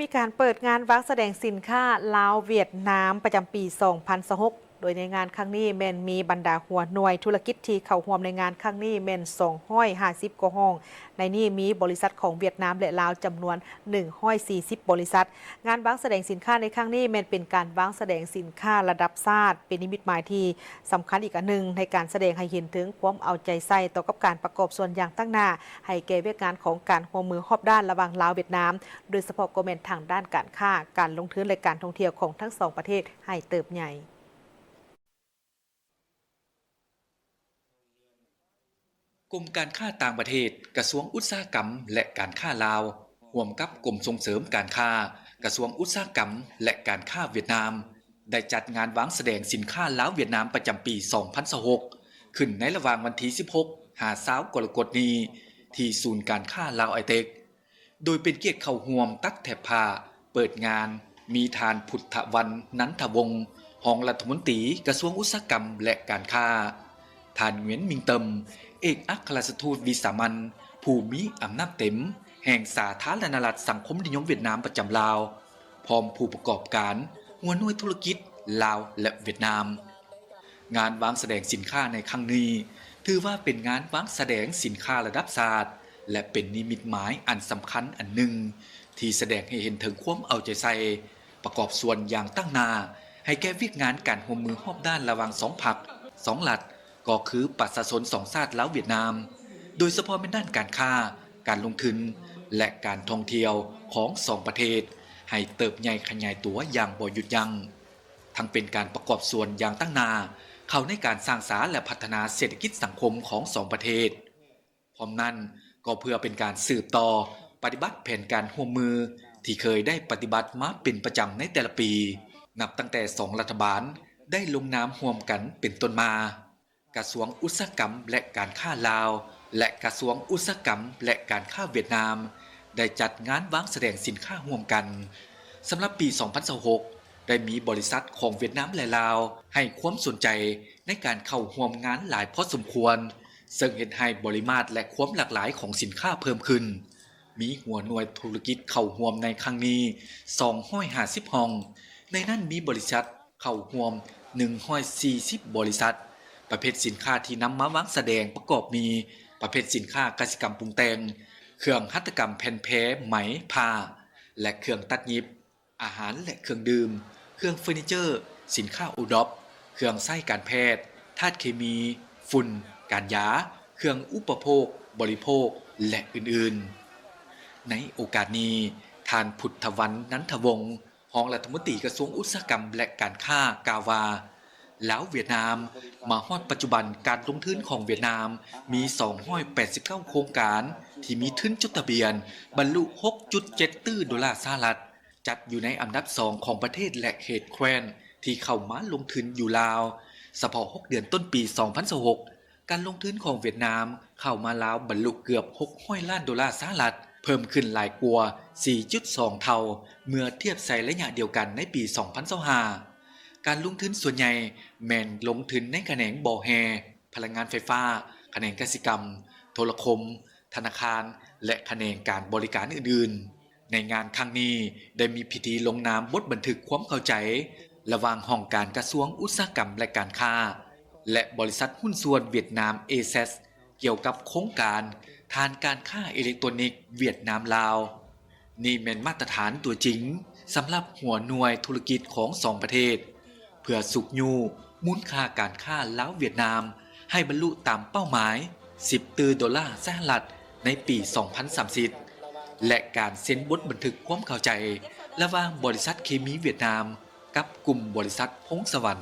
ມີການເປີດງານວາງສະແດງສິນຄ້າລາວ-ຫວຽດນາມ ປະຈຳປີສອງພັນຊາວຫົກ ໂດຍໃນງານຄັ້ງນີ້ແມ່ນມີບັນດາຫົວໜ່ວຍທຸລະກິດທີ່ເຂົ້າຮ່ວມໃນງານຄັ້ງນີ້ແມ່ນສອງຮ້ອຍຫ້າສິບກວ່າຫ້ອງ, ໃນນີ້ມີບໍລິສັດຂອງຫວຽດນາມ ແລະ ລາວຈຳນວນໜຶ່ງຮ້ອຍສີ່ສິບບໍລິສັດ. ງານວາງສະແດງສິນຄ້າໃນຄັ້ງນີ້ແມ່ນເປັນການວາງສະແດງສິນຄ້າລະດັບຊາດ, ເປັນນິມິດໝາຍທີ່ສຳຄັນອີກອັນໜຶ່ງໃນການສະແດງໃຫ້ເຫັນເຖິງຄວາມເອົາໃຈໃສ່ຕໍ່ກັບການປະກອບສ່ວນຢ່າງຕັ້ງໜ້າ ໃຫ້ແກ່ວຽກງານຂອງການຮ່ວມມືຮອບດ້ານລະຫວ່າງລາວ-ຫວຽດນາມ, ໂດຍສະເພາະກໍແມ່ນທາງດ້ານການຄ້າ, ການລົງທຶນ ແລະ ການທ່ອງທ່ຽວຂອງທັງສອງປະເທດໃຫ້ເຕີບໃຫຍ່. ກົມການຄ້າຕ່າງປະເທດ, ກະຊວງອຸດສາຫະກຳ ແລະ ການຄ້າລາວ ຮ່ວມກັບກົມສົ່ງເສີມການຄ້າ, ກະຊວງອຸດສາຫະກຳ ແລະ ການຄ້າຫວຽດນາມ ໄດ້ຈັດງານວາງສະແດງສິນຄ້າລາວ-ຫວຽດນາມ ປະຈຳປີສອງພັນຊາວຫົກ ຂຶ້ນໃນລະຫວ່າງວັນທີສິບຫົກ ຫາ ຊາວ ກໍລະກົດນີ້ ທີ່ສູນການຄ້າລາວໄອເຕັກ ໂດຍເປັນກຽດເຂົ້າຮ່ວມຕັດແຖບຜ້າເປີດງານ ມີທ່ານ ພຸດທະວັນ ນັນທະວົງ ຮອງລັດຖະມົນຕີກະຊວງອຸດສາຫະກຳ ແລະ ການຄ້າ, ທ່ານ ຫງວຽນ ມິງເຕີມ ເອກອັກຄະລັດຖະທູດວິສາມັນຜູ້ມີອຳນາດເຕັມແຫ່ງສາທາລະນະລັດສັງຄົມນິຍົມຫວຽດນາມປະຈຳລາວ ພ້ອມຜູ້ປະກອບການຫົວໜ່ວຍທຸລະກິດລາວ ແລະ ຫວຽດນາມ. ງານວາງສະແດງສິນຄ້າໃນຄັ້ງນີ້ ຖືວ່າເປັນງານວາງສະແດງສິນຄ້າລະດັບຊາດ ແລະ ເປັນນິມິດໝາຍອັນສຳຄັນອັນໜຶ່ງ ທີ່ສະແດງໃຫ້ເຫັນເຖິງຄວາມເອົາໃຈໃສ່ ປະກອບສ່ວນຢ່າງຕັ້ງໜ້າ ໃຫ້ແກ່ວຽກງານການຮ່ວມມືຮອບດ້ານລະຫວ່າງສອງພັກ, ສອງລັດ ກໍຄືປະຊາຊົນສອງຊາດລາວ-ຫວຽດນາມ, ໂດຍສະເພາະແມ່ນດ້ານການຄ້າ, ການລົງທຶນ ແລະ ການທ່ອງທ່ຽວຂອງສອງປະເທດ ໃຫ້ເຕີບໃຫຍ່ຂະຫຍາຍຕົວຢ່າງບໍ່ຢຸດຢັ້ງ, ທັງເປັນການປະກອບສ່ວນຢ່າງຕັ້ງໜ້າເຂົ້າໃນການສ້າງສາ ແລະ ພັດທະນາເສດຖະກິດສັງຄົມຂອງສອງປະເທດ. ພ້ອມນັ້ນກໍເພື່ອເປັນການສືບຕໍ່ປະຕິບັດແຜນການຮ່ວມມືທີ່ເຄີຍໄດ້ປະຕິບັດມາເປັນປະຈຳໃນແຕ່ລະປີ, ນັບຕັ້ງແຕ່ສອງລັດຖະບານໄດ້ລົງນາມຮ່ວມກັນເປັນຕົ້ນມາ, ກະຊວງອຸດສາຫະກຳ ແລະ ການຄ້າລາວ ແລະ ກະຊວງອຸດສາຫະກຳ ແລະ ການຄ້າຫວຽດນາມ ໄດ້ຈັດງານວາງສະແດງສິນຄ້າຮ່ວມກັນ. ສຳລັບປີສອງພັນຊາວຫົກ ໄດ້ມີບໍລິສັດຂອງຫວຽດນາມ ແລະ ລາວ ໃຫ້ຄວາມສົນໃຈໃນການເຂົ້າຮ່ວມງານຫຼາຍພໍສົມຄວນ, ເຊິ່ງເຮັດໃຫ້ບໍລິມາດ ແລະ ຄວາມຫຼາກຫຼາຍຂອງສິນຄ້າເພີ່ມຂຶ້ນ. ມີຫົວໜ່ວຍທຸລະກິດເຂົ້າຮ່ວມໃນຄັ້ງນີ້ສອງຮ້ອຍຫ້າສິບຫ້ອງ, ໃນນັ້ນມີບໍລິສັດເຂົ້າຮ່ວມໜຶ່ງຮ້ອຍສີ່ສິບບໍລິສັດ. ປະເພດສິນຄ້າທີ່ນຳມາວາງສະແດງປະກອບມີ ປະເພດສິນຄ້າກະສິກຳປຸງແຕ່ງ, ເຄື່ອງຫັດຖະກຳແຜ່ນແພ, ໄໝ, ຜ້າ ແລະ ເຄື່ອງຕັດຫຍິບ, ອາຫານ ແລະ ເຄື່ອງດື່ມ, ເຄື່ອງເຟີນີເຈີ, ສິນຄ້າໂອດອບ, ເຄື່ອງໃຊ້ການແພດ, ທາດເຄມີ, ຝຸ່ນ, ການຢາ, ເຄື່ອງອຸປະໂພກ, ບໍລິໂພກ ແລະ ອື່ນໆ. ໃນໂອກາດນີ້, ທ່ານ ພຸດທະວັນ ນັນທະວົງ ຮອງລັດຖະມົນຕີກະຊວງອຸດສາຫະກຳ ແລະ ການຄ້າ ກ່າວວ່າ ລາວ-ຫວຽດນາມ ມາຮອດປັດຈຸບັນ ການລົງທຶນຂອງຫວຽດນາມມີສອງຮ້ອຍແປດສິບເກົ້າໂຄງການ ທີ່ມີທຶນຈົດທະບຽນບັນລຸຫົກຈຸດເຈັດຕື້ໂດລາສະຫະລັດ, ຈັດຢູ່ໃນອັນດັບສອງຂອງປະເທດ ແລະ ເຂດແຄວ້ນ ທີ່ເຂົ້າມາລົງທຶນຢູ່ລາວ. ສະເພາະຫົກເດືອນຕົ້ນປີສອງພັນຊາວຫົກ ການລົງທຶນຂອງຫວຽດນາມເຂົ້າມາລາວບັນລຸເກືອບຫົກຮ້ອຍລ້ານໂດລາສະຫະລັດ, ເພີ່ມຂຶ້ນຫຼາຍກວ່າສີ່ຈຸດສອງເທົ່າ ເມື່ອທຽບໃສ່ໄລຍະດຽວກັນໃນປີສອງພັນຊາວຫ້າ. ການລົງທຶນສ່ວນໃຫຍ່ແມ່ນລົງທຶນໃນຂະແໜງບໍ່ແຮ່, ພະລັງງານໄຟຟ້າ, ຂະແໜງກະສິກຳ, ໂທລະຄົມ, ທະນາຄານ ແລະ ຂະແໜງການບໍລິການອື່ນໆ. ໃນງານຄັ້ງນີ້ໄດ້ມີພິທີລົງນາມບົດບັນທຶກຄວາມເຂົ້າໃຈ ລະຫວ່າງຫ້ອງການກະຊວງອຸດສາຫະກຳ ແລະ ການຄ້າ ແລະ ບໍລິສັດຫຸ້ນສ່ວນຫວຽດນາມເອແຊັດ ກ່ຽວກັບໂຄງການຖານການຄ້າເອເລັກໂຕຣນິກຫວຽດນາມ-ລາວ. ນີ້ແມ່ນມາດຕະຖານຕົວຈິງສຳລັບຫົວໜ່ວຍທຸລະກິດຂອງສອງປະເທດ ເພື່ອຊຸກຍູ້ມູນຄ່າການຄ້າລາວ-ຫວຽດນາມໃຫ້ບັນລຸຕາມເປົ້າໝາຍສິບຕື້ໂດລາສະຫະລັດໃນປີສອງພັນສາມສິບ ແລະ ການເຊັນບົດບັນທຶກຄວາມເຂົ້າໃຈລະຫວ່າງບໍລິສັດເຄມີຫວຽດນາມ ກັບກຸ່ມບໍລິສັດພົງສະຫວັນ.